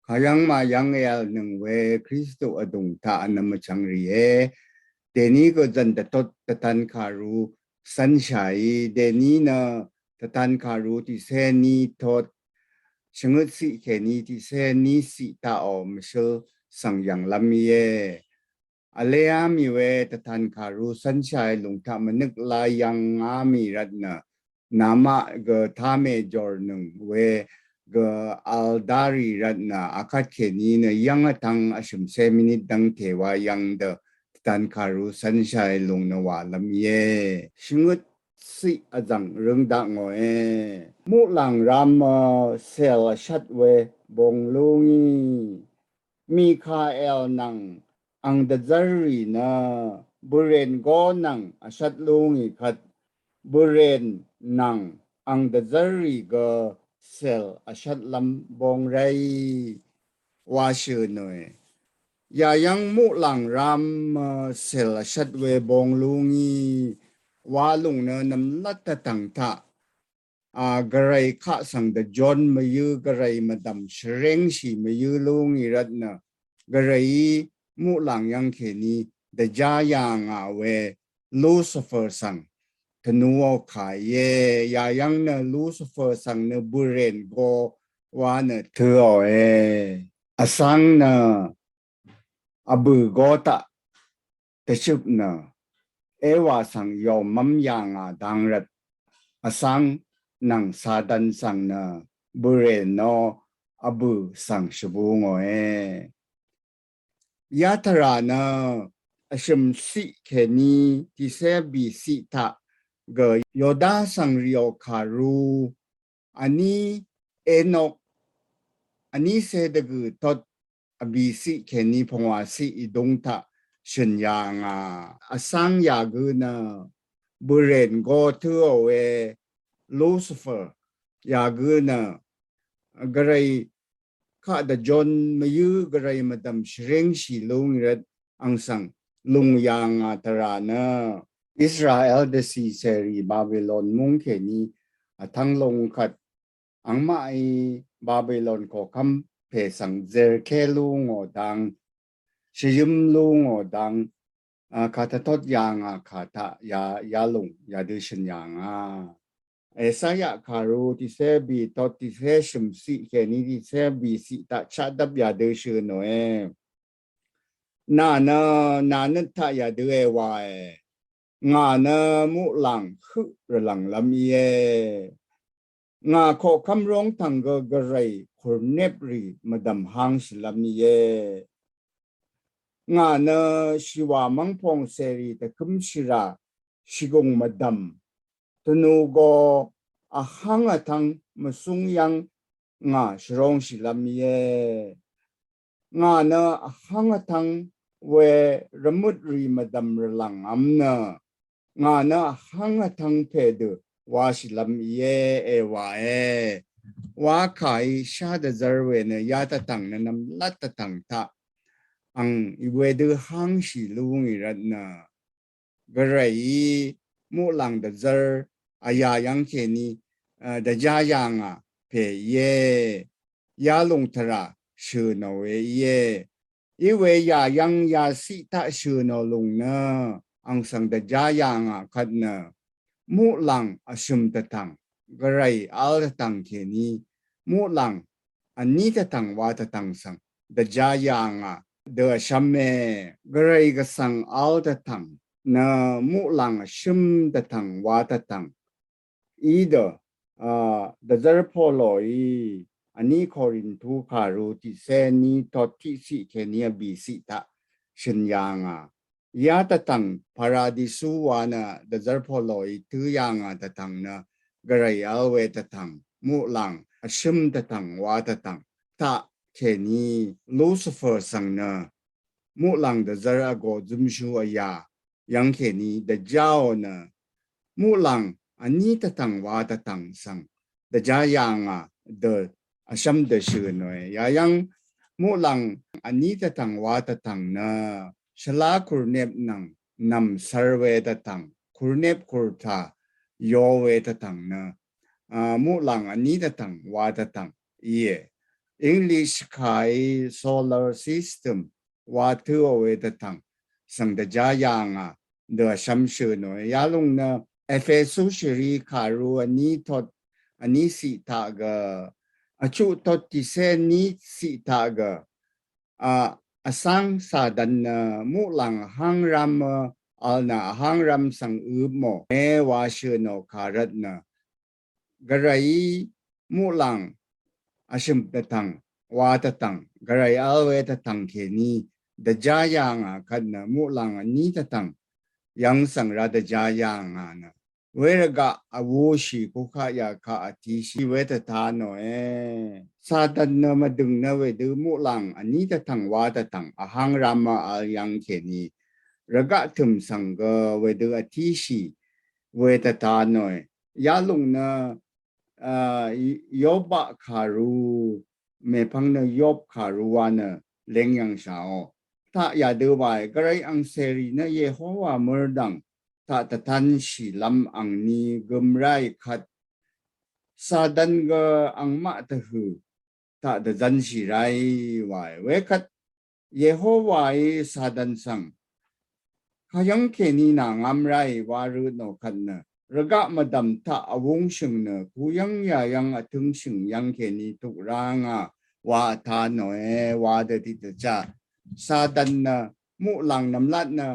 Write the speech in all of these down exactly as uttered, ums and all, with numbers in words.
Hayv́ng mayv́ng èv̀lnøng we Kristu vdùng taq vnvm vchvngrìe. Dèní gø zv̀n dvtot dvtankàru cv́nshàí, dèní nø dvtankàru tiqcé ní tot shvngøt ciq kèní tiqcé ní ciq taqò mvshǿl svng yv̀nglv́m íe. Vléá mì we dvtankàru cv́nshàí lùng taq mvnøk la yv̀ngá mì rvtnø, namaq gø tamè jòrnøng we gø vl dárì rvtnø, akvt kèní nø yv́ng vtvng vshø̀mcé minit dv́ngte wa yv̀ng dø dvtankàru cv́nshàí lùng nø wàlv́m íe. Shvngøt ciq vzv̀ng røng dakngòe. Muqlàng ram cèl vshvt we bong lúngí, Mikael nvng ang dvzv́rrì nø, bø̀rèn gó nvng vshvt lúngì kvt, bø̀rèn nvng ang dvzv́rrì gø cèl vshvtlv́m bong ráì wa shø̀ nòe. Yàyv́ng muqlàng ram cèl vshvt we bong lúngí wa lùng nø nv̀mlat dvtv̀ng taq a, gvray kaq svng dvjon mvyǿ, gvray mvdv̀m shvréngshì mvyǿ lúngì rvtnø, gvrayí muqlàng yv́ng kèní dvjá yà ngà we Lucifer svng tvnuò kà íe. Yàyv́ng nø Lucifer svng nø bø̀rèn go wa nø tøòe. Vsvng nø vbø̀ go taq dvshøp nø Ewa svng yòmv́m yà ngà dang rvt, vsvng nvng Satan svng nø bø̀rèn nò vbø̀ svng shvbu ngòe. Yatvrà nø vshø̀m ciq kèní tiqcé bì ciq taq gø Yoda svng rìò kàru, vní Enok, vní cé dvgø̀ tot vbì ciq kèní pvngwà ciq ìdúng taq shø̀n yà ngà. Vsvng yà gø nø bø̀rèn go tøò we Lucifer yà gø nø gvray kaq dvjon mvyǿ, gvray mvdv̀m shvréngshì lúngì rvt ang svng lùng yà ngà tvrà nø Israel dvcì cèrì Babilon múng kèní vtvng lùng kvt angmaqí Babilon koqkv́m pè svng zerké lú ngò dang, shvyǿm lú ngò dang, a, kà tvtot yà ngà kà taq yà, yalùng yadø shø̀n yà ngà. Esaya kàru tiqcé bì tot tiqcé shø̀m ciq kèní tiqcé bì ciq taq chaqdvp yadø shø̀ nòe. Nà nø, nà nøt taq yadø èwàe. Ngà nø muqlàng høq rvlv̀nglv́m íe. Ngà koqkv́m róngtv̀ng gø gvray kùrneprì mvdv̀m hángshìlv́m íe. Ngà nø shìwà mv́ngpòng cèrì dvkǿmshìrà shìgùng mvdv̀m tvnu go vhvng vtvng mvsúng yv́ng ngà shvróngshìlv́m íe. Ngà nø vhvng vtvng we rvmøtrì mvdv̀m rvlv̀ngv́m nø, ngà nø vhvng vtvng pè dø washìlv́m íe, èwàe. Wakàí shá dvzv́r we nø yatvtv̀ng nø nv̀mlat tvtv̀ng taq ang wedø hángshì lúngì rvtnø, gvrayí muqlàng dvzv́r vyà yv́ng kèní, a, dvjá yà ngà pè íe. Yalùng tvrà shø̀ nò we íe. Iwe yàyv́ng yaciq taq shø̀ nò lùng nø ang svng dvjá yà ngà kvt nø muqlàng vshø̀m tvtv̀ng, gvray vl tvtv̀ng kèní muqlàng vní tvtv̀ng wa tvtv̀ng svng dvjá yà ngà dø vshv́me. Gvray gvsvng vl tvtv̀ng nø muqlàng vshø̀m tvtv̀ng wa tvtv̀ng í dø, a, dvzv́r Poloí vní Korintu kàru tiqcé ní tot tiqciq kèní vbìciq taq shø̀n yà ngà. Yatvtv̀ng Paradisu wa nø dvzv́r Poloí tǿ yà ngà tvtv̀ng nø gvray vl we tvtv̀ng, muqlàng vshø̀m tvtv̀ng wa tvtv̀ng taq kèní Lucifer svng nø muqlàng dvzv́r vgò zømshu vyà yv́ng kèní dvjáò nø muqlàng vní tvtv̀ng wa tvtv̀ng svng dvjá yà ngà dø vshv́m dø shø̀ nòe. Yàyv́ng muqlàng vní tvtv̀ng wa tvtv̀ng nø shvlá kùrnep nvng nv̀m cvr we tvtv̀ng, kùrnep kùrtà yo we tvtv̀ng nø, a, muqlàng vní tvtv̀ng wa tvtv̀ng íe. English kàí solar system wa tø̄ò we dvtv̀ng svng dvjá yàngà dø vshvmshø̀ nòe. Yalòng nø Ephesu shvrì kàru vní tot vní siq taq gø, vchuq tot tìcé vní siq taq gø, a, vsvng Satan nø muqlàng vháng rv̄m, vl nø vháng rv̄m svng øpmò e wa shø̀ nò kà rvt nø, Gvrayí muqlàng vshø̀m dvtv̀ng wa dvtv̀ng, Gvray vl we dvtv̀ng kèní dvjá yàngà kvt nø muqlàng vní dvtv̀ng yv̀ng svng ra dvjá yàngà nø, we rvgaq vwushì kukaq yakaq vtishì we dvta nòe. Satan nø mvdø̀ng nø wedø muqlàng vní dvtv̀ng wa dvtv̀ng vháng rv̄m vl yv̀ng kèní rvgaq tø̀m svng gø wedø vtishì we dvta nòe. Yalòng nø, a, Yobaq kàru mèpvng nø Yob kàru wa nø leng yv̀ngshàò. Taq yadø wae, Gvray angcèrì nø Yehowa mørdv̀ng taq dvtanshìlv́m angni gøm ráì kvt Satan gø angmaq dvhø̀ taq dvzv̄nshì ráì wae. Wekvt Yehowaí Satan svng kayv́ng kèní nà ngv̄m ráì wa rø nò kvt nø, rvgaq mvdv̀m taq vwúngshø̀ng nø kuyv́ng yàyv́ng vtǿngshø̀ng yv́ng kèní tuq rá ngà wa vta nòe wa dø tiqdvchá. Satan nø muqlàng nvmlat nø,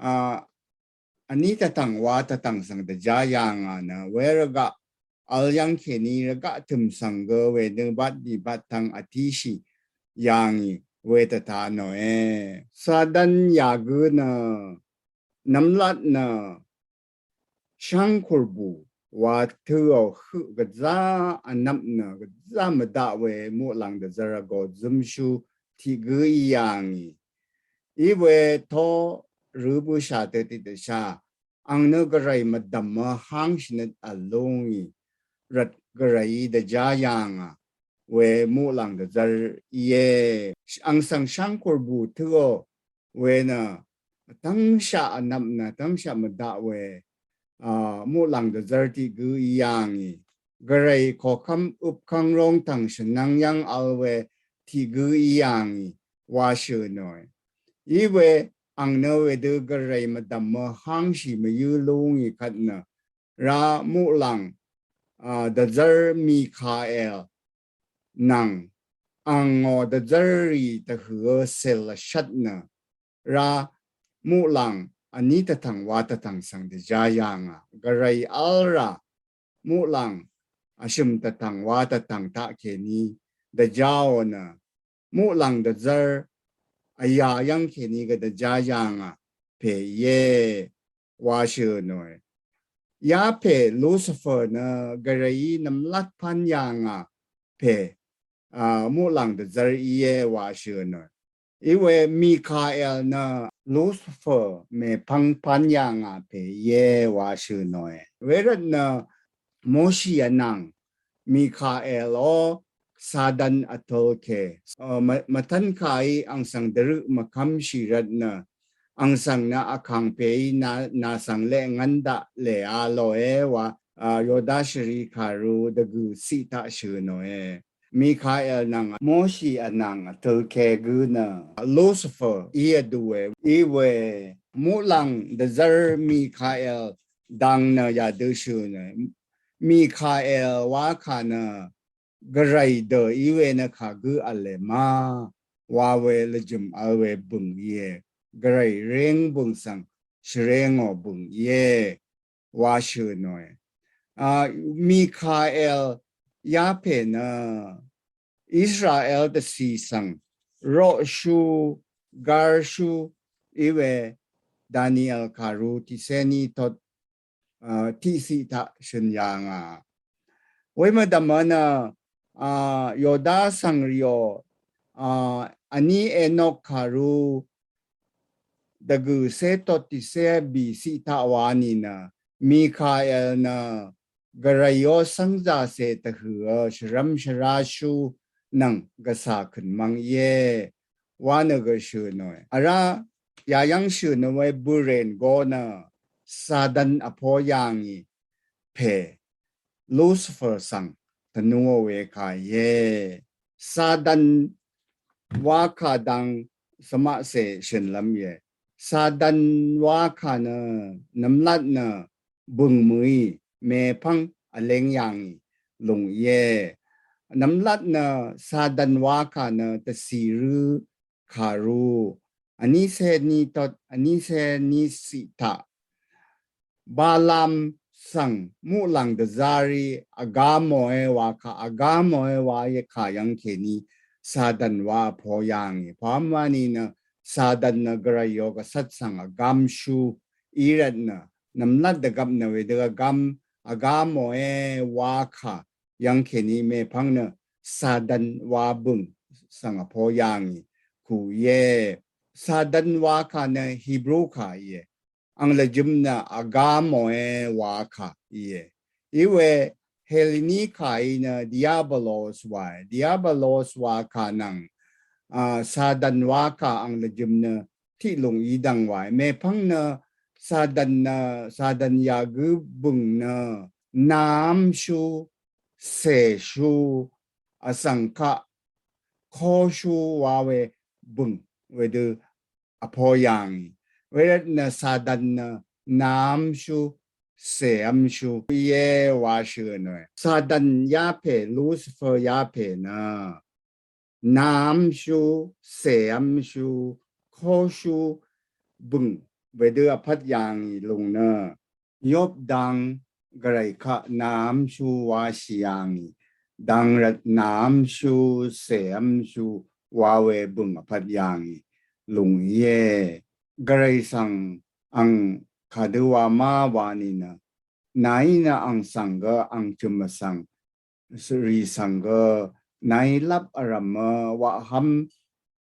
a, vní dvtv̀ng wa dvtv̀ng svng dvjá yàngà nø, we rvgaq vl yv̀ng kèní rvgaq tø̀m svng gø wedø batdì battvng vtishì yàngì we dvta nòe. Satan yagǿ nø nvmlat nø shvngkùrbù wa tø̄ò høq gvzá vnvp nø gvzá mvdaq we muqlàng dvzv́r vgō zømshú tiq gǿ í yàngì. Iwe to rø bǿshà dø tiqdvchá, ang nø Gvray mvdv̀mø hángshì nø vl lúngì rvt Gvrayí dvjá yàngà we muqlàng dvzv́r íe. Ang svng shvngkùrbù tø̄ò we nø vtv́ngshaq vnvp nø vtv́ngshaq mvdaq we, a, muqlàng dvzv́r tiq gǿ í yàngì. Gvray koqkv́m øpkv́ng róngtv̀ng shvnvng yv́ng vl we tiq gǿ í yàngì wa shø̀ nòe. Iwe ang nø wedø Gvray mvdv̀mø hángshì mvyǿ lúngì kvt nø, rá muqlàng, a, dvzv́r Mikael nvng angò dvzv́rrì dvhø̀ø cèl vshvt nø, rá muqlàng vní dvtv̀ng wa dvtv̀ng svng dvjá yàngà. Gvray vl rà muqlàng vshø̀m dvtv̀ng wa dvtv̀ng taq kèní dvjáò nø, muqlàng dvzv́r vyà yv́ng kèní gø dvjá yàngà pè íe wa shø̀ nòe. Yapè Lucifer nø Gvrayí nvmlat pv́n yàngà pè, a, muqlàng dvzv́r íe wa shø̀ nòe. Iwe Mikael nø Lucifer mèpvng pv́n yàngà pè íe wa shø̀ nòe. Wervt nø Moshi vnàng Mikael ó Satan vtølke, a, mv-, mvtv́nkàí ang svng dvrøq mvkv́mshì rvt nø, ang svng nø vkàngpèí nà, nà svng leq ngv́n daq lèá lòe wa, a, Yoda shvrì kàru dvgø̀ ciq taq shø̀ nòe. Mikael nvng Moshi vnàng vtølke gǿ nø Lucifer í vdùe. Iwe muqlàng dvzv́r Mikael dang nø yadø shø̀ nø, Mikael wakà nø Gvray dø í we nø kagǿ v̄le ma wa we lvjø̀m vl we bø̀ng íe. Gvray réng bø̀ng svng shvréngò bø̀ng íe wa shø̀ nòe. A, Mikael yapè nø Israel dvcì svng roqshú, garshú í we Daniel kàru tiqcé ní tot, a, tiqciq taq shø̀n yàngà. Wemvdv̀mø nø, a, Yoda svngrìò, a, vní Enok kàru dvgø̀ cé tot tiqcé bìciq taq wa nìnø, Mikael nø Gvrayó cv́ngzàcè dvhø̀ø shvrv́m shvráshú nvng gvcà kø̀n mvng íe wa nø gø shø̀ nòe. Vrá yayv́ng shø̀ nø we bø̀rèn go nø Satan vpo yàngì pè Lucifer svng tvnuò we kà íe. Sadan wakà dang svmaqcè shø̀nlv́m íe. Sadan wakà nø nvmlat nø bø̀ng mø̀í mèpvng vléng yàngì lùng íe. Nvmlat nø Sadan wakà nø dvcìrø kàru vní cé ní tot vní cé ní ciq taq Balam svng muqlàng dvzarì vgá mòe wakà, vgá mòe wa yekà yv́ng kèní Sadan wa vpo yàngì. Pvmwani nø Sadan nø gvray yo gvsat svng vgámshú í rvt nø nvmlat dvgvp nø wedø vgám vgá mòe wakà yv́ng kèní mèpvng nø Sadan wa bø̀ng svng vpo yàngì kù íe. Sadan wakà nø Hebru kà íe. Ang lvjøm nø vgá mòe wakà íe. Íwe Helini kàí nø Diabolos wae. Diabolos wakà nvng a, Sadan wakà ang lvjøm nø tiqlùng í dvng wae. Mèpvng nø Sadan nø, Sadan yagǿ bø̀ng nø nàvmshú, cèshú, vsvng kaq koshú wa we bø̀ng wedø vpo yàngì. Wervt nø Sadan nø nàvmshú, cèvmshú íe wa shø̀n we. Sadan yapè, Lucifer yapè nø nàvmshú, cèvmshú, koshú bø̀ng wedø vpvt yàngì lùng nø Yob dang gvray kaq nàvmshú washì yàngì, dang rvt nàvmshú, cèvmshú wa we bø̀ng vpvt yàngì lùng íe. Gvray svng ang kadø wa má wani nø, nàí nø ang svng gø ang chø̀m vsvng rì svng gø nàí lap vrv̀mø waqhvm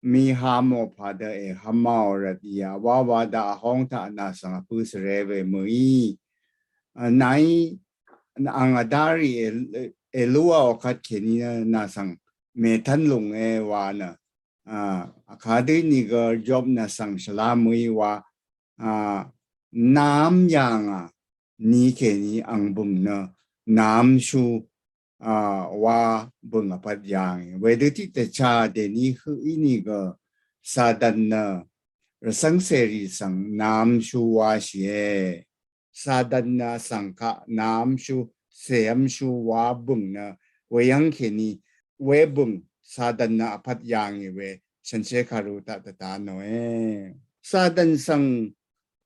mì ha mò padø èhvm má ò rvt íe wa wa daq vhóng taq nà svng vpø̄ svre we mø̀í. A, nàí ang vdarì è, èlúà ò kvt kèní nø nà svng mètv́n lùnge wa nø. A, kadø nìgø Job nà svng shvlá mø̀í wa a, nàvm yàngà ni kèní ang bø̀ng nø nàvmshú a, wa bø̀ng vpvt yàngì. Wedø tiqdvchá dèní høq ínìgø Sadan nø rvcv́ng cèrì svng nàvmshú washìe. Sadan nø vsvng kaq nàvmshú, cèvmshú wa bø̀ng nø weyv́ng kèní webø̀ng Sadan nø vpvt yàngì we shànshér kàru taq dvta nòe. Sadan svng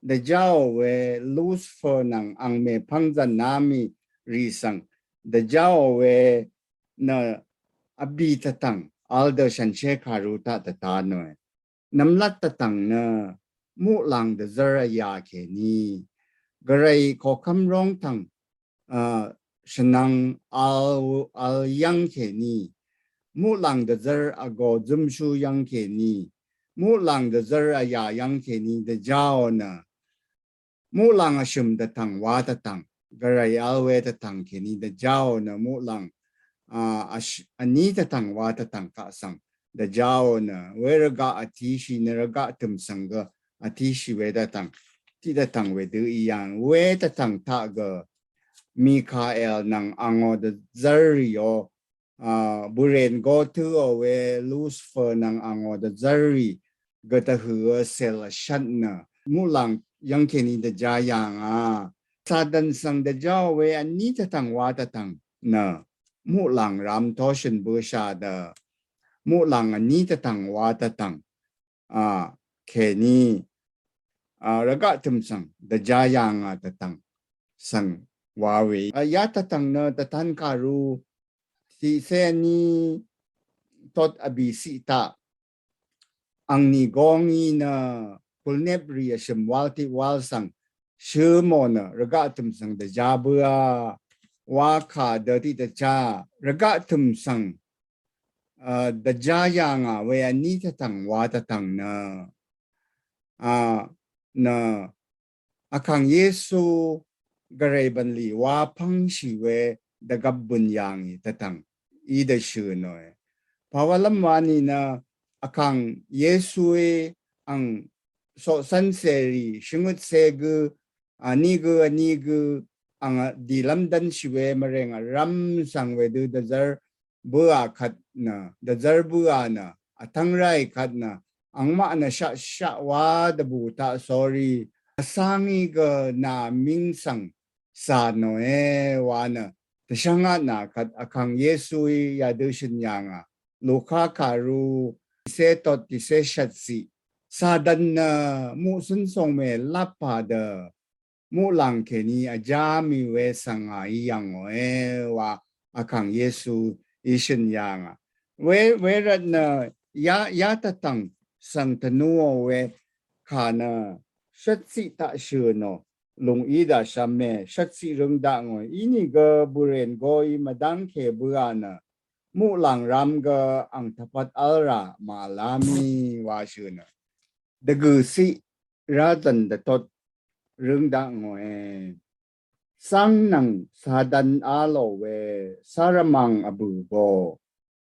dvjáò we Lucifer nvng ang mèpvng zv̀nná mì rì svng dvjáò we nø vbì tvtv̀ng vl dø shànshér kàru taq dvta nòe. Nvmlat tvtv̀ng nø muqlàng dvzv́r vyà kèní gvray koqkv́m róngtv̀ng a, shvnvng vl, vl yv́ng kèní, muqlàng dvzv́r vgò zømshú yv́ng kèní, muqlàng dvzv́r vyà yv́ng kèní dvjáò nø, muqlàng vshø̀m dvtv̀ng wa tvtv̀ng, gvray vl we tvtv̀ng kèní dvjáò nø, muqlàng a, vsh-, vní tvtv̀ng wa tvtv̀ng kaq svng dvjáò nø, we rvgaq vtishì nø rvgaq tø̀m svng gø vtishì we tvtv̀ng, tiqtvtv̀ng wedø í yàng, we tvtv̀ng taq gø Mikael nvng angò dvzv́rrì ó, a, bø̀rèn go tø̄ò we Lucifer nvng angò dvzv́rrì gø tvhø̀ø cèl vshvt nø muqlàng yv́ng kèní dvjá yàngà. Sadan svng dvjáò we vní tvtv̀ng wa tvtv̀ng nø muqlàng ram toshø̀n bøshà dø muqlàng vní tvtv̀ng wa tvtv̀ng a, kèní a, rvgaq tø̀m svng dvjá yàngà tvtv̀ng svng wa we. A, ya tvtv̀ng nø tvtan kàru tiqcé vní tot vbì ciq taq angní góng í nø kulnep rì vshø̀m wal tiq wal svng shø mò nø rvgaq tø̀m svng dvjá bǿà wa kà dø tiqdvchá rvgaq tø̀m svng a, dvjá yàngà we vní tvtv̀ng wa tvtv̀ng nø a, nø Vkàng Yesu gvray bv̀nlì wa pv́ngshì we dvgvp bø̀n yàngì tvtv̀ng í dvshø̀ nòe. Pàwálv́m wani nø Vkàng Yesuí ang coqcv́n cèrì shvngøt cé gø vní gø vní gø ang dìlv́m dv́nshì we mvrèng vrv́m svng wedø dvzv́r bøà kvt nø, dvzvr bøà nø, vtvng ráì kvt nø, angmaq nø shaqshaq wa dvbù taq sórí, vsvngí gø nà ming svng, zà nòe wa nø, dvshvngaq nà kvt Vkàng Yesuí yadø shø̀n yà ngà, Luka kàru, tiqsé tot tiqsé shvtciq, Satan nø, muqcǿn sòngmè lap pà dø, muqlàng kèní vjá mì we svng ngàí yv̀ngòe wa Vkàng Yesuí shø̀n yà ngà. We, wervt nø ya, ya tvtvng svng tvnuò we kà nø shvtciq taq shø̀nò lùng í dvshvme shvtciq røng dakngòe. Inìgø bø̀rèn goí mvdv́ngkè bøà nø muqlàng ram gø ang tvpvt v́l rà màvlá mì wa shø̀nò. Dvgø̀ciq rá zv̀n dvtot røng dakngòe. Cáng nvng Satan á lò we, sárvmàng vbø̀ go,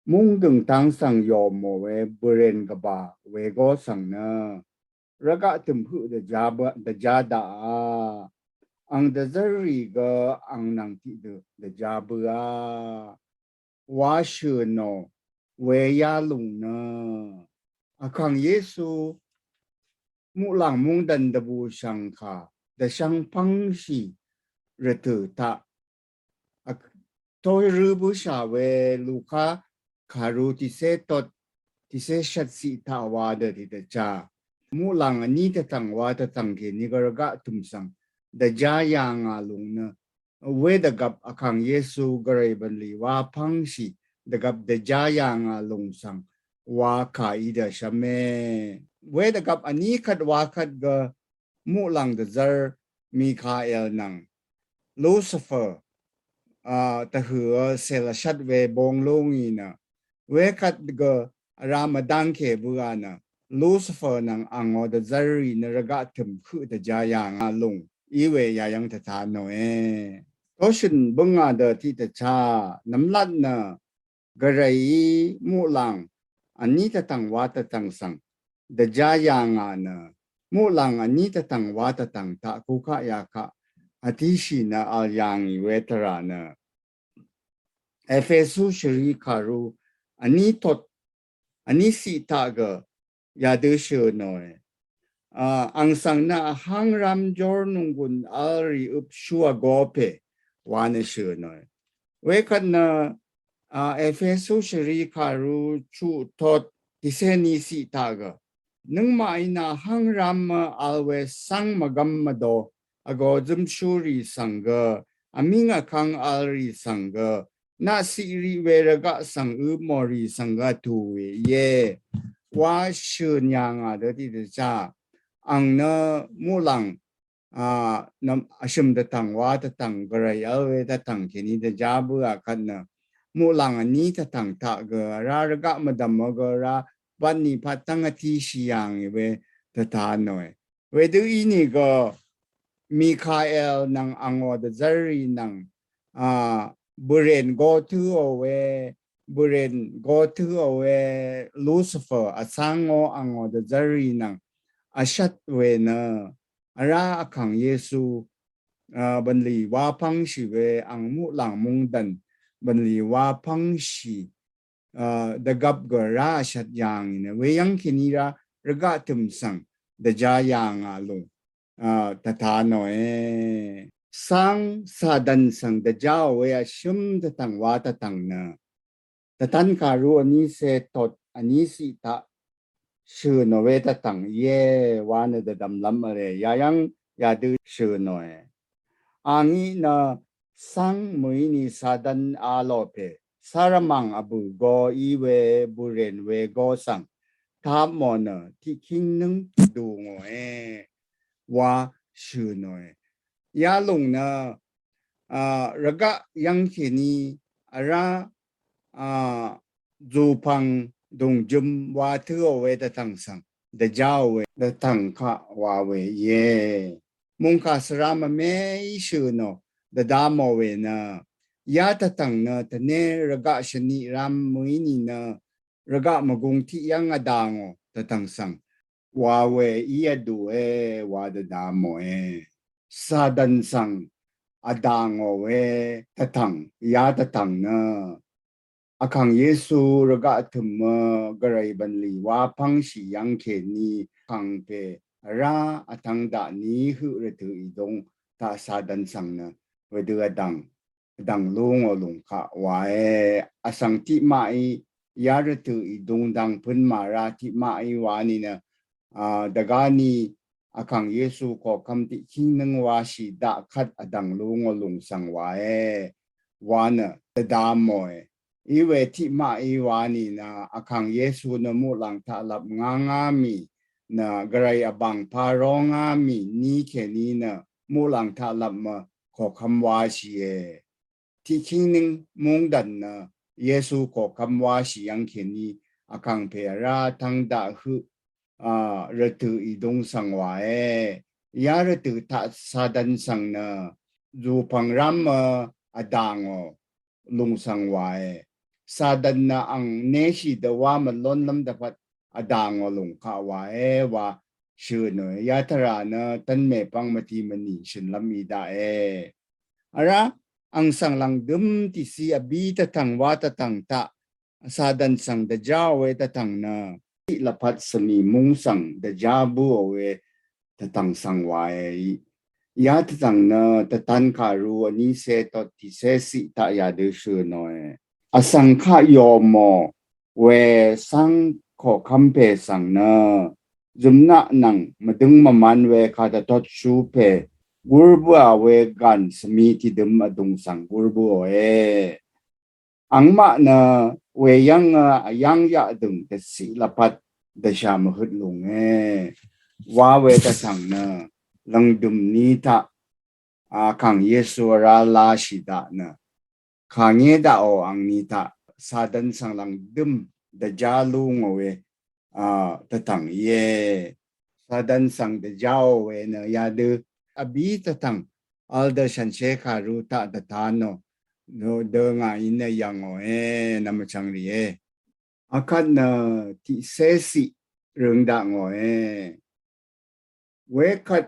mungdø̀ng tang svng yòmò we, bø̀rèn gvbà we go svng nø, rvgaq tø̀m høq dvjá bø-, dvjá daqà, ang dvzv́rrì gø ang nvng tiqdø dvjá bøà. Wa shø̀nò we yalùng nø. Vkàng Yesu muqlàng mungdàn dvbù shv̀ngkà, dvshvng pv́ngshì rvtø̀ taq. Vk-, torø bǿshà we Luka kàru tiqsé tot, tiqsé shvtciq taq wa dø tiqdvchá. Muqlàng vní tvtvng wa tvtvng kèní gø rvgaq tø̀m svng dvjá yà ngà lùng nø. Wedvgvp Vkàng Yesu gvray bv̀nlì wa pv́ngshì dvgvp dvjá yà ngà lùng svng wa kà í dvshvme. Wedvgvp vní kvt wa kvt gø muqlàng dvzv́r Mikael nvng Lucifer, a, tvhø̀ sèl vshvt we bong lúngì nø. Wekvt gø vrá mvdv́ngkè bøà nø Lucifer nvng angò dvzv́rrì nø rvgaq tø̀m høq dvjá yà ngà lùng í we yayv́ng tvtá nòe. Toshø̀n bǿngà dø tiqdvchá nvmlat nø gvrayí muqlàng vní tvtvng wa tvtvng svng dvjá yà ngà nø muqlàng vní tvtvng wa tvtvng taq kukaq yakaq vtíshì nø vl yà ngì we tvrà nø. Ephesu shvrì kàru vní tot vní ciq taq gø yadø shø̀nòe. A, ang svng nø vháng rám jór nònggùn v́lrì øpshú vgō pè wa nø shø̀nòe. Wekvt nø, a, Ephesu shvrì kàru chuq tot tiqsé ní ciq taq gø. Nøngmaqí nø vháng rám vl we cáng mvgvm mvdò vgō zǿmshúrì svng gø, vmíng vkvng vlrì svng gø, naqciq riq we rvgaq svng øpmòrì svng gø vtù we íe. Wa shø̀n yà ngà dø tiqdvchá. Ang nø muqlàng, a, nvm vshø̀m dvtvng wa tvtvng gvray vl we tvtvng kèní dvjá bǿà kvt nø. Muqlàng vní tvtvng taq gø vrá rvgaq mvdv̀m gø vrá bvtni pvt tv́ng vtíshì yà ngì we tvtá nòe. Wedø ínìgø Mikael nvng angò dvzv́rrì nvng, a, bø̀rèn gotǿò we, bø̀rèn gotǿò we Lucifer vcáng ngó angò dvzv́rrì nvng vshvt we nø, vrá Vkàng Yesu, a, bv̀nlì wa pv́ngshì we ang muqlàng mungdàn bv̀nlì wa pv́ngshì, a, dvgvp gø rá vshvt yà ngì nø, weyv́ng kèní rá rvgaq tø̀m svng dvjá yà ngà lùng, a, tvtá nòe. Cáng Satan svng dvjáò we vshǿm tvtvng wa tvtvng nø. Tvtan kàru vní cé tot vní ciq taq shø̀nò we tvtvng íe wa nø dvdvmlv́m v̄le. Yayv́ng yadø shø̀nòe. Angí nø cáng mø̀íni Satan a lò pè, sárvmàng vbø̀ go í we bø̀rèn we go svng tapmò nø tiqkíng nǿng dù ngòe wa shø̀nòe. Yalùng nø, a, rvgaq yv́ng kèní vrá, a, zùpvng dùngjøm wa tǿò we dvtvng svng dvjáò we dvtvng kaq wa we íe. Mungkà svra mvmeí shø̀nò dvdamò we nø, ya tvtvng nø tvné rvgaq shvniq ram mø̀í nìnø rvgaq mvgung tiq yv́ng vdà ngò tvtvng svng wa we í vdùe wa dvdamòe. Satan svng vdà ngò we tvtvng, ya tvtvng nø Vkàng Yesu rvgaq tø̀mø gvray bv̀nlì wa pv́ngshì yv́ng kèní vkàngpè vrá vtvng daq ní høq rvtø̀ ìdung taq Satan svng nø wedø vdv̀ng vdv̀ng lú ngò lùng kaq wàe. Vsvng tiqmaqí ya rvtø̀ ìdung dv̀ng pø̄n màra tiqmaqí wa nìnø, a, dvgá ni Vkàng Yesu koqkvm tiqkíng nǿng washì daq kvt vdv̀ng lú ngò lùng svng wàe wa nø dvda mòe. Iwe tiqmaqí wa nìnø Vkàng Yesu nø muqlàng taqlvp ngá ngá mì nø gvray vbàng pa ró ngá mì ní kèní nø muqlàng taqlvp mø koqkvm washìe. Tiqkíng nǿng mungdv̀n nø Yesu koqkvm washì yv́ng kèní Vkàngpè vrá vtvng daq høq, a, rvtø̀ ìdung svng wàe. Ya rvtø̀ taq Satan svng nø zùpv̀ng rám mø vdà ngò lùng svng wàe. Satan nø ang neshì dvwá mvlónlv́m dvpvt vdà ngò lùng kaq wàe wa shø̀ nòe. Ya tvrà nø tv́n mèpvng mvtì mvnì shø̀nlv́m í daqe. Vrá ang svng lv̀ngdøm tìci vbí tvtv̀ng wa tvtv̀ng taq Satan svng dvjáò we tvtv̀ng nø tiq lvpat svmì múng svng dvjá bǿò we tvtv̀ng svng wàe. Ya tvtv̀ng nø tvtan kàru vní cé tot tìcé ciq taq yadø shø̀ nòe. Vsvng kaq yòmò we cáng koqkvm pè svng nø zømnaq nvng mvdøng mvman we kàdvtotshú pè gúr bǿà we gàn svmi tìdøm vdùng svng gúr bǿòe. Angmaq nø weyv́ng, a, vyáng yaqdø̀ng dvciq lvpat dvshà mvhøt lùnge wa we dvtv̀ng nø lv̀ngdø̀m ni taq, a, Vkàng Yesu vrá lashì daq nø kàngé daqò angni taq Satan svng lv̀ngdøm dvjá lú ngò we, a, tvtv̀ng íe. Satan svng dvjáò we nø yadø vbí tvtv̀ng vl dø shànshér kàru taq dvta nò dø ngàí nø yv̀ngòe nvmvchvng rìe. Akvt nø tiqcé ciq røng daq ngòe. Wekvt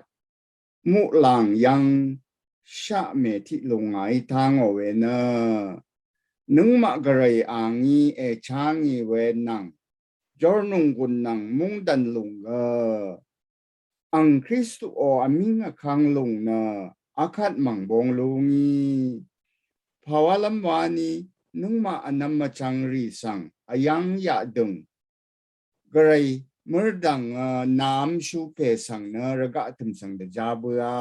muqlàng yv́ng shaqmè tiq lùng ngàí tá ngò we nø nøngmaq gvray a ngí èchá ngì we nvng jórnònggùn nvng mungdàn lùng gø ang Kristuò vmíng vkang lùng nø akvt mv̀ng bong lú ngí. Pàwálv́m wani nøngmaq vnvm vchvng rì svng vyáng yaqdø̀ng gvray mørdv̀ng, a, nvmshú pè svng nø rvgaq tø̀m svng dvjá bǿà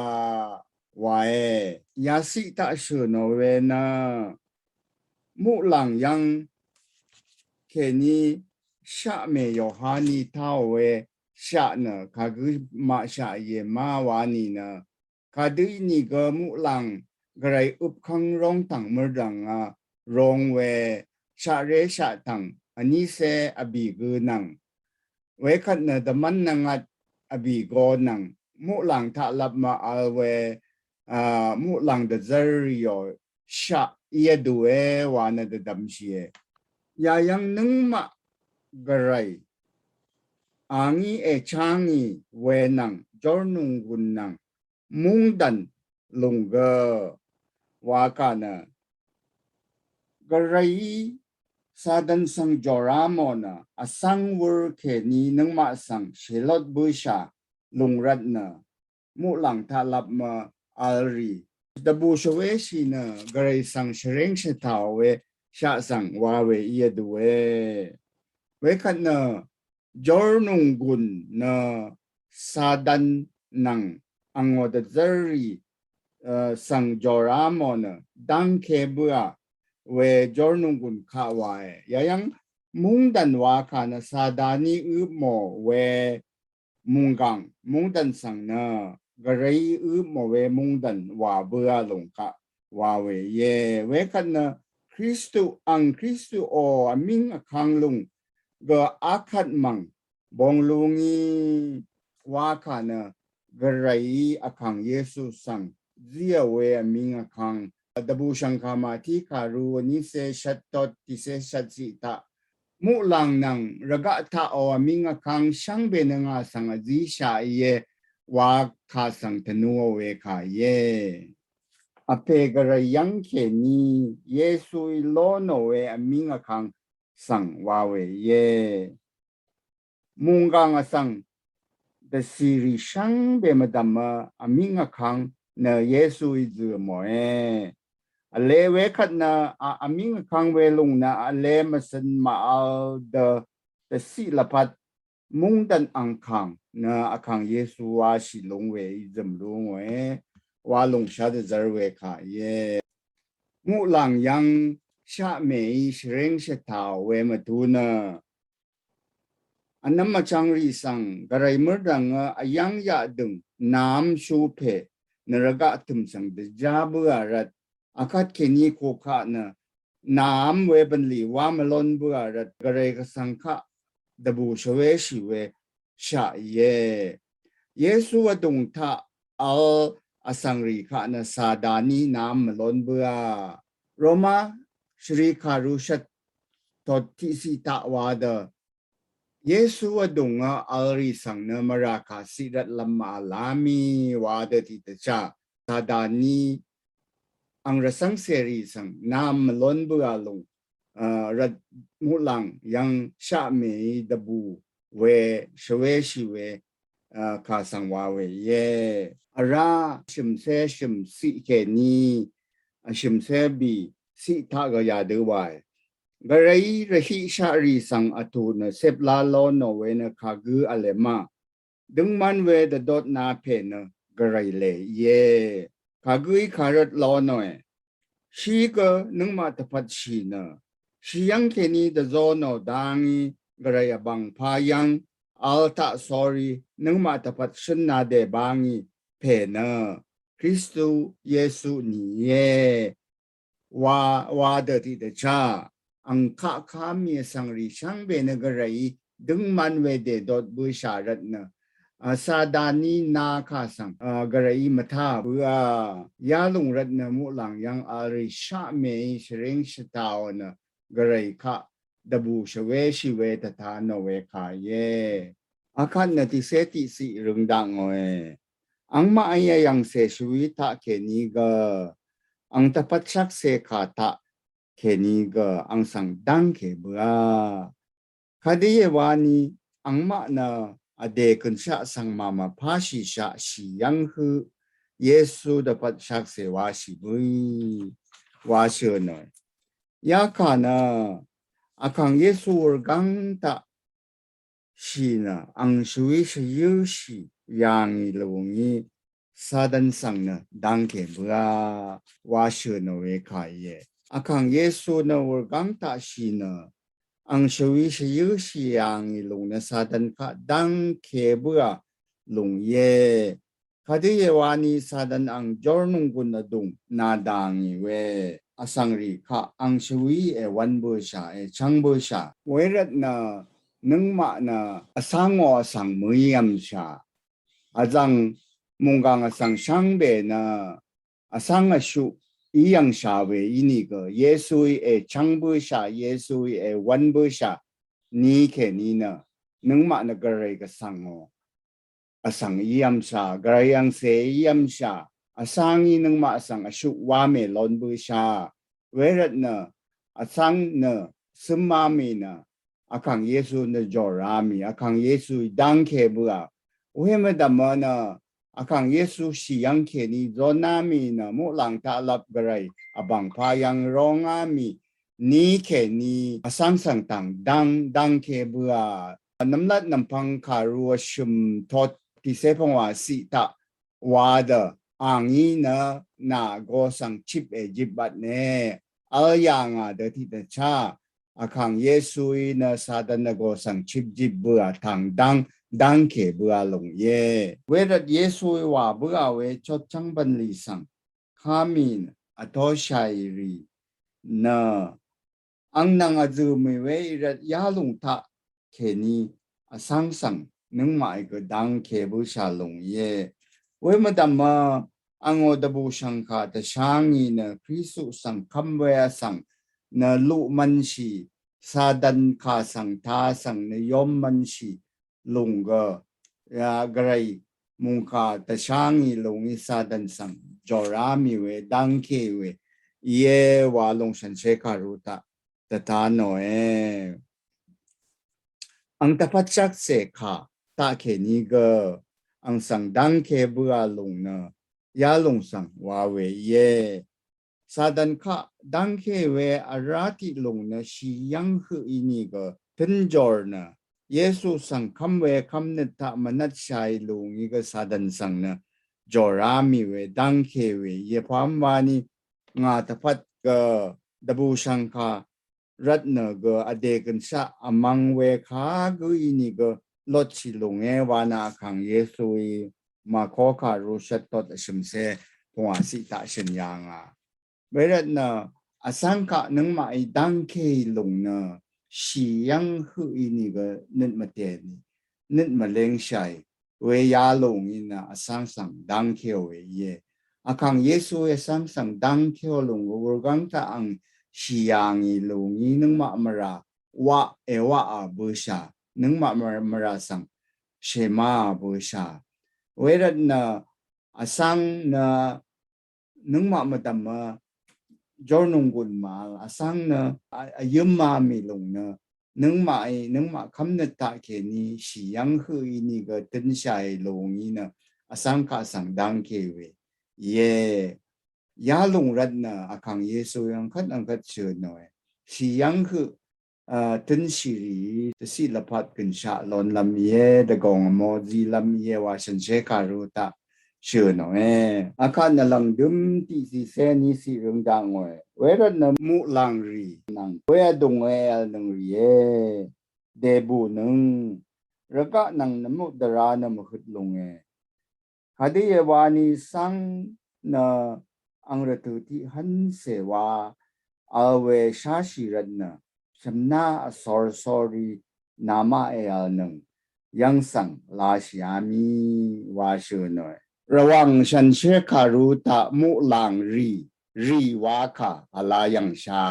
wae. Yaciq taq shø̀ nò we nø muqlàng yv́ng kèní shaqmè Yohani táò we shaq nø kagǿ maqshaq íe má wa nìnø kadø nìgø muqlàng gvray øpkv́ng róngtv̀ng mørdv̀ng a rong we shaqré shaqtv̀ng vnícé vbì gø nvng wekvt nø dvmv́n nvngat vbì go nvng muqlàng taqlvp mv-vl we, a, muqlàng dvzv́r rìò shaq í vdùe wa nø dvdvmshìe. Yayv́ng nøngmaq gvray a ngí èchá ngì we nvng jórnònggùn nvng mungdàn lùng gø wakà nø gvrayí Satan svng jòrá mò nø vsvng wur kèní nøngmaq svng shèlot bǿshà lùng rvt nø muqlàng taqlvp mv-vl rì dvbù shvwéshì nø gvray svng shvréng shvtàò we shaq svng wa we í vdùe. Wekvt nø jórnònggùn nø Satan nvng angò dvzv́rrì, e, svng jòrá mò nø dángke bǿà we jórnònggùn kaq wàe. Yayv́ng mungdàn wakà nø Sataní øpmò we mùnggàng mungdàn svng nø gvrayí øpmò we mungdàn wà bǿà lùng kaq wa we íe. Wekvt nø Kristu ang Kristuò vmíng vkang lùng gø akvt mv̀ng bong lú ngí wakà nø gvrayí vkàng Yesu svng zíò we vmíng vkang dvbù shv̀ngkà Màtí kàru vnícé shvt tot tìcé shvt ciq taq muqlàng nvng rvgaq taqò vmíng vkang shvngbe nø ngà svng vzíshà íe wakà svng tvnuò we kà íe. Vpè Gvray yv́ng kèní Yesuí lónò we vmíng vkang svng wa we íe. Mùnggàng vsvng dvcìrì shvngbe mvdv̀mø vmíng vkang nø Yesuí zø̀ mòe. Vle wekvt nø a vmíng vkang we lùng nø vle mvsøn màvl dø dvciq lvpat mungdvn angkàng nø vkàng Yesu washì lúng we í zø̀m lú ngòe. Wa lùngshá dvzv́r we kà íe. Muqlàng yv́ng shaqmèí shvréng shvtàò we mvtu nø vnvm vchvngrì svng Gvray mørdv̀ngø vyv́ng yaqdø̀ng nàm shú pè nø rvgaq tø̀m svng dvjá bǿà rvt vkvt kèní kokaq nø nàm we bv̀nlì wá mvlón bǿà rvt Gvray Gvsvng kaq dvbù shvwéshì we shaq íe. Yesu vdùng taq vl vsvngrì kaq nø Sataní nàm mvlón bǿà. Roma shvri kàru shvt tot tiqciq taq wa dø Yesu vdùngø vlrì svng nø mvrà kà ciq rvtlvm màvlá mì wa dø tiqdvchá Sataní ang rvcv́ngcèrì svng nàm mvlón bǿà lùng, a, rvt muqlàng yv́ng shaqmèí dvbù we shvwéshì we, a, kà svng wa we íe. Vrá shø̀mcé shø̀mciq kèní, a, shø̀mcé bì ciq taq gø yadø wae. Gvrayí rvhiqshaqrì svng vtù nø ceplá lónò we nø kagǿ vlema døngman we dvdotna pè nø Gvray lè íe. Kagǿí kàrøt lónòe. Shí gø nøngmaq dvpvt shì nø shì yv́ng kèní dvzónò dá ngí Gvray vbàngpá yv́ng vl taq sórí nøngmaq dvpvt shǿnna dèbá ngí pè nø Kristu Yesu nìíe. Wa, wa dø tiqdvchá ang kaq ká mì vsvngrì shvngbe nø Gvrayí døngman we dèdot bǿshà rvt nø, a, Sataní na kà svng, a, Gvrayí mvtá bǿà. Yalùng rvt nø muqlàng yv́ng vlrì shaqmèí shvréng shvtàò nø Gvray kaq dvbù shvwéshì we dvta nò we kà íe. Akvt nø tiqcé tiqciq røng dakngòe. Angmaqí vyv̀ngcè shvwí taq kèní gø ang dvpvt shvkse kà taq kèní gø ang svng dv́ngke bǿà. Kadø íe wani angmaq nø vdè kønshaq svng màmvpáshìshaq shì yv́ng høq Yesu dvpvt shvkse washì bǿì wa shø̀nòe. Yakà nø vkàng Yesu wurgáng taq shì nø ang shvwí shvyǿshì yà ngì lù ngí Satan svng nø dv́ngke bǿà wa shø̀nò we kà íe. Vkàng Yesu nø wurgáng taq shì nø ang shvwí shvyǿshì yà ngì lùng nø Satan kaq dv́ngke bǿà lùng íe. Kadø íe wani Satan ang jórnònggùn vdùng nà dà ngì we vsvngrì kaq ang shvwí èwv́n bǿshà èchv́ng bǿshà. Wervt nø nøngmaq nø vsvngò vsvng mø̀í vmshà. Vzv̀ng mùnggàng vsvng shvngbe nø vsvng vshuq í yv̀ngshà we ínìgø Yesuí èchv́ng bǿshà, Yesuí èwv́n bǿshà ni kèní nø nøngmaq nø Gvray Gvsvngò vsvng í vmshà, Gvray angcè í vmshà, vsvngí nøngmaq vsvng vshuq wá mèlón bǿshà. Wervt nø vsvng nø cǿmá mì nø vkàng Yesu nø jòrá mì, vkàng Yesuí dv́ngke bǿà. Wemvdv̀mø nø vkàng Yesu shì yv́ng kèní zóná mì nø muqlàng taq lap Gvray vbàngpá yv́ng róngá mì ni kèní vsvng svng tv̀ng dv́ng dv́ngke bǿà. Nvmlat nvmpvng kàru vshø̀m tot tiqcé pvngwà ciq taq wa dø a ngí nø nà vgō svng chip èjip vtne vl yà ngà dø tiqdvchá vkàng Yesuí nø Satan vgō svng chip jip bǿà tv̀ng dv́ng dv́ngke bǿà lùng íe. Wervt Yesuí wà bǿà we chotchv́ng bv̀nlì svng ká mì vtoshàì rì nø ang nvng vzø̀ mì we í rvt yalùng taq kèní vsvng svng nøngmaqí gø dv́ngke bǿshà lùng íe. Wemvdv̀mø angò dvbùshv̀ngkà dvshá ngì nø Kristu svng kv́m we vsvng nø luq mv̄nshì, Satan kà svng tā svng nø yóm mv̄nshì lùng gø, ya, Gvray mùngkà dvshá ngì lùng í Satan svng jòrá mì we, dv́ngke we íe wa lùng shànshér kàrú taq dvtá nòe. Àng dvpvt shvkse kà taqkèní gø àng svng dv́ngke bǿà lùng nø yalùng svng wa we íe. Satan kaq dv́ngke we vrá tiq lùng nø shì yv́ng høq í nìgø tǿn jòr nø Yesu svng kv́m we kv́mnøt taq mvnvtshàì lùngí gø Satan svng nø jòrá mì we dv́ngke we íe. Pàv́m wani ngà dvpvt gø dvbùshv̀ngkà rvtnø gø vdè gønshaq vmvng we kagǿ í nìgø lotshì lùnge wa nø Vkàng Yesuí Màko kàrú shvt tot vshø̀msé pungwàciq taq shø̀n yà ngà. Wervtnø vsvng kaq nøngmaqí dv́ngkeì lùng nø shì yv́ng høq í nìgø nøt mvtèní nøt mvléngshàì we yalùngí nø vsvng svng dv́ngkeò we íe. Vkàng Yesuí vsvng svng dv́ngkeò lùng gø wurgv́ng taq àng shì yà ngì lùngí nøngmaq mvrà waq èwaqà bøshà, nøngmaq mvrà svng shèmáà bøshà. Wervtnø vsvng nø nøngmaq mvdv̀mø jórnònggùn màvl vsvng nø vyǿmá mì lùng nø nøngmaqí nøngmaq kv́mnøt taqkèní shì yv́ng høq í nìgø tǿnshàì lùngí nø vsvng kaq svng dv́ngke we íe. Yalùng rvtnø Vkàng Yesuí angkvt angkvt shø̀n nòe. Shì yv́ng høq tǿnshì rìí dvciq lvpat gønshaq lonlv́m íe, dvgòng vmo zilv́m íe wa shànshér kàrú taq shø̀n nòe. Vkvt nø lv̀ngdǿm tiqciq cé ní ciq røng dakngòe. Wervtnø muqlàng rì nvng we vdùng we vlnøng rìe. Dèbùnøng rvgaq nvng nvmuq dvrá nø mvhøt lùnge. Kadø íe wani svng nø àng rvtø̀ tiq hv́ncè wa vl we sháshì rvtnø shv̀mná vsor sórí namaq èvlnøng yv́ng svng lashìá mì wa shø̀n nòe. Rvwàng shànshér kàrú taq muqlàng rì, rì wa kà vla yv̀ngshà.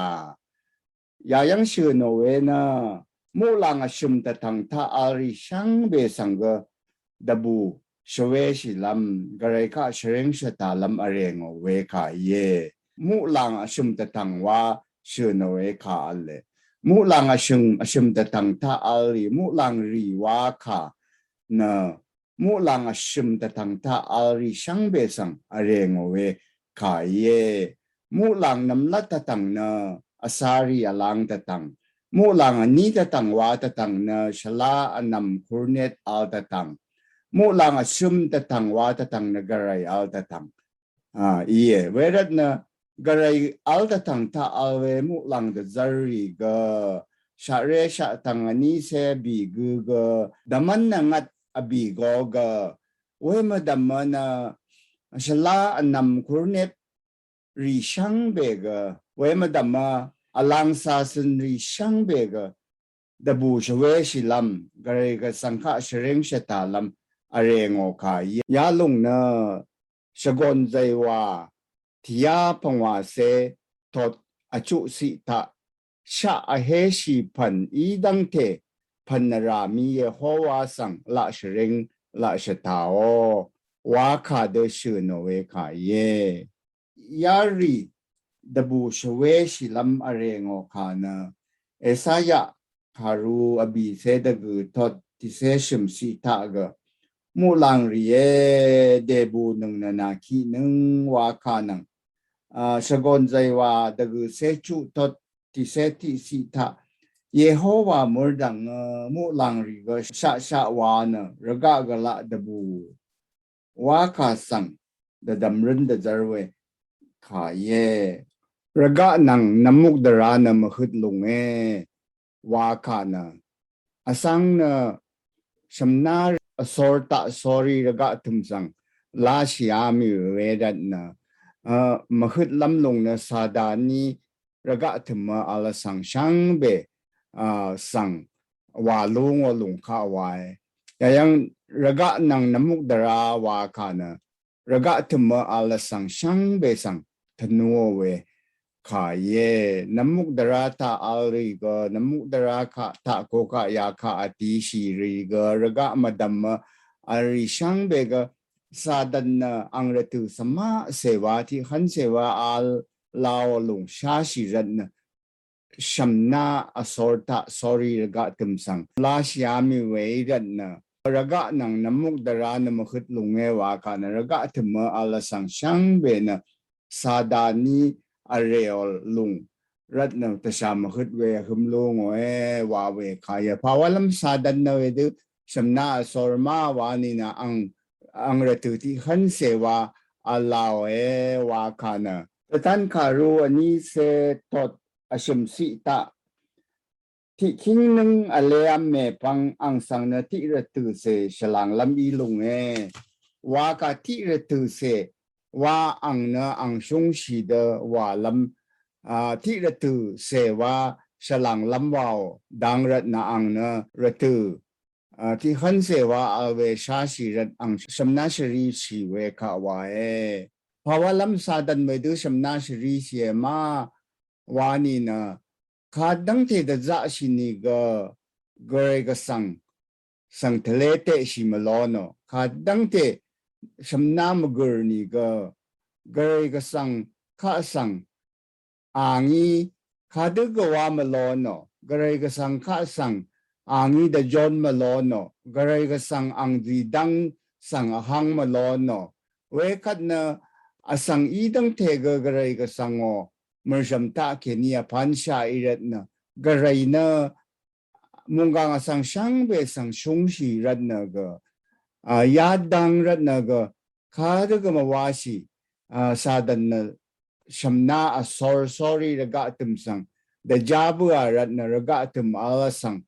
Yayv́ng shø̀n nò we nø muqlàng vshø̀m dvtv̀ng taq vl rì shvngbe svng gø dvbù shvwéshìlv́m, gvray kaq shvréng shvtàlv́m vrè ngò we kà íe. Muqlàng vshø̀m dvtv̀ng wa shø̀n nò we kà v̄le. Muqlàng vshø̀m, vshø̀m dvtv̀ng taq vl rì muqlàng rì wa kà nø muqlàng vshø̀m dvtv̀ng taq vl rì shvngbe svng vrè ngò we kà íe. Muqlàng nv̀mlat dvtv̀ng nø vsarì vlang dvtv̀ng. Muqlàng vní dvtv̀ng wa dvtv̀ng nø shvlá vnv̀m kurnét vl dvtv̀ng. Muqlàng vshø̀m dvtv̀ng wa dvtv̀ng nø gvray vl dvtv̀ng íe. Wervtnø gvray vl dvtv̀ng taq vl we muqlàng dvzv́rrì gø shaqré shaqtv̀ng vní cé bì gø gø dvmv́n nvngvt vbì go gø we mvdv̀mø nø shvlá vnv̀m kurnét rì shvngbe gø we mvdv̀mø vlang sasøn rì shvngbe gø dvbù shvwéshìlv́m, gvray gvsvng kaq shvréng shvtàlv́m vrè ngò kà íe. Yalùng nø shvgòn zàywà tìyá pvngwàcé tot vchuqciq taq shaq vhéshì pv̀n í dv́ngte pv̀n vrà mì Yehowa svng laq shvréng laq shvtàò wa kà dø shø̀n nò we kà íe. Yarì dvbù shvwéshìlv́m vrè ngò kà nø Esaya kàrú vbìcé dvgø̀ tot tìcé shø̀mciq taq gø muqlàng rìé dèbùnøng nø nàkiqnøng wa kà nvng shvgòn zàywà dvgø̀cé chuq tot tìcé tiqciq taq Yehowa mø̀rdv̀ngø muqlàng rì gø shaqshaq wa nø rvgaq gvlaq dvbù wa kà svng dvdv̀mrǿn dvzv́r we kà íe. Rvgaq nvng nvmukdvrá nø mvhøt lùnge wa kà nø vsvng nø shv̀mná vsor taq sórí rvgaq tø̀m svng lashìá mì we rvtnø mvhøtlv́m lùng nø Sataní rvgaq tø̀mø vl vsvng shvngbe svng wà lú ngò lùng kaq wae. Yayv́ng rvgaq nvng nvmukdvrá wa kà nø rvgaq tø̀mø vl vsvng shvngbe svng tvnúò we kà íe. Nvmukdvrá taq vl rì gø nvmukdvrá kaq taq ko kaq ya kaq vtishì rì gø rvgaq mvdv̀mø vl rì shvngbe gø Satan nø ang rvtø̀ svmaq cèwa tiqhvn cèwa al lao lùng shashì rvt nø shvmna vsor taq sori rvgaq tø̀m svng lashìá mì we í rvt nø rvgaq nvng nvmuk dvra nø mvhøt lùnge wa kà nø rvgaq tø̀mø al vsvng shvngbe nø Sataní vrèò lùng rvt nø tvshà mvhøt we vhøm lú ngòe wa we kà yø. Pàwálv́m Satan nø wedø shvmna vsor má wa nìnø ang ang rvtø̀ tiqhvn cèwa al laòe wa kà nø. Tvtan kàru vní cé tot vshø̀m ciq taq tiqkíng nǿng vlev́m mèpvng ang svng nø tiq rvtø̀ cè shvlànglv́m í lùnge wa kà tiq rvtø̀ cè wa ang nø ang shúngshì dø wàlv́m a tiq rvtø̀ cè wa shvlànglv́m waò dang rvt nø ang nø rvtø̀ a tiqhvn cè wa al we shashì rvt ang shvmna shvrishì we kaq wae. Pàwálv́m Satan wedø shvmna shvrishìe má wa nìnø kadv́ngte dvzaqshì nìgø gvray gvsvng svng tvlé teqshì mvlónò. Kadv́ngte shvmna mvgø̀r nìgø gvray gvsvng kaq svng angí kadø gvwa mvlónò. Gvray gvsvng kaq svng angí dvjón mvlónò. Gvray gvsvng ang zìdv́ng svng vhvng mvlónò. Wekvt nø vsvng í dv́ngte gø gvray gvsvngò mø̀rshv̀m taq kèní vpv́nshaq í rvt nø gvray nø mùnggàng vsvng shvngbe svng shúngshì rvt nø gø a yadang rvt nø gø kadø gø mvwashì a Satan nø shvmna vsor sori rvgaq tø̀m svng dvjá bǿà rvt nø rvgaq tø̀m al vsvng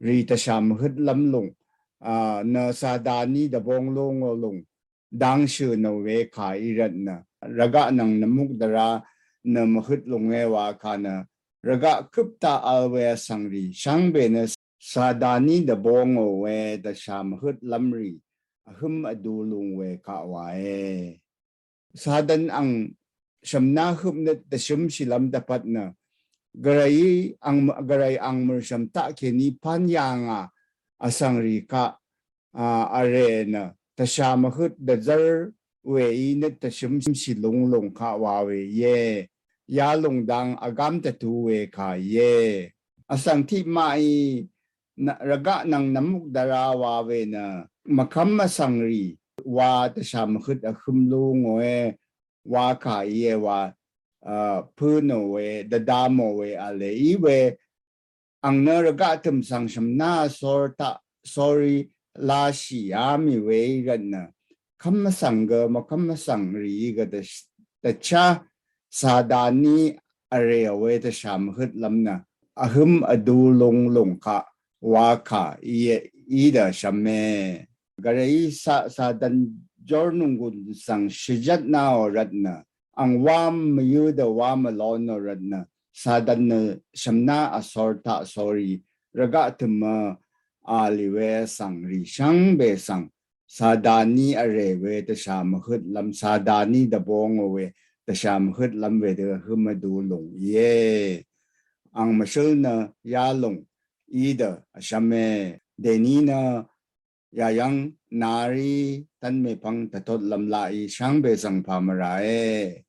rì tvshà mvhøt lv́m lùng a nø Sataní dvbong lúngò lùng dangshø̀ nø we kà í rvt nø rvgaq nvng nvmuk dvra nø mvhøt lùnge wa kà nø rvgaq køp taq al we vsvng rì shvngbe nø Sataní dvbongò we tvshà mvhøt lv́m rì vhøm vdu lùng we kaq wae. Satan ang shvmna høpnøt dvshømshìlv́m dvpvt nø gvray ang gvray ang mø̀rshv̀m taq kèní pán yà ngà vsvng rì kaq a vrè nø tvshà mvhøt dvzv́r weí nøt tvshømshì lùng lùng kaq wa we íe. Yalùng dang vgám dvtu we kà íe. Vsvng tiqmaqí rvgaq nvng nvmuk dvra wa we nø mvkv́m vsvng rì wa tvshà mvhøt vhøm lú ngòe wa kà íe wa a pø̄nò we dvdamò we v̄le í we ang nø rvgaq tø̀m svng shvmna vsor taq sori lashìá mì we í rvt nø kv́m vsvng gø mvkv́m vsvng rìí gø dvchá Sataní vrèò we tvshà mvhøt lv́m nø vhøm vdu lùng lùng kaq wa kà í dø shvme. Gvrayí Satan jórnònggùn svng shvjvtnaò rvt nø ang wám mvyǿ dø wá mvlónò rvt nø Satan nø shvmna vsor taq sori rvgaq tø̀mø a lì we svng rì shvngbe svng Sataní vrè we tvshà mvhøt lv́m Sataní dvbongò we tvshà mvhøt lv́m wedø vhøm vdu lùng íe. Ang mvshǿl nø yalùng í dø vshvme. Dèní nø yayv́ng narí tv́n mèpvng tvtot lv́m laqí shvngbe svng pà mvràe.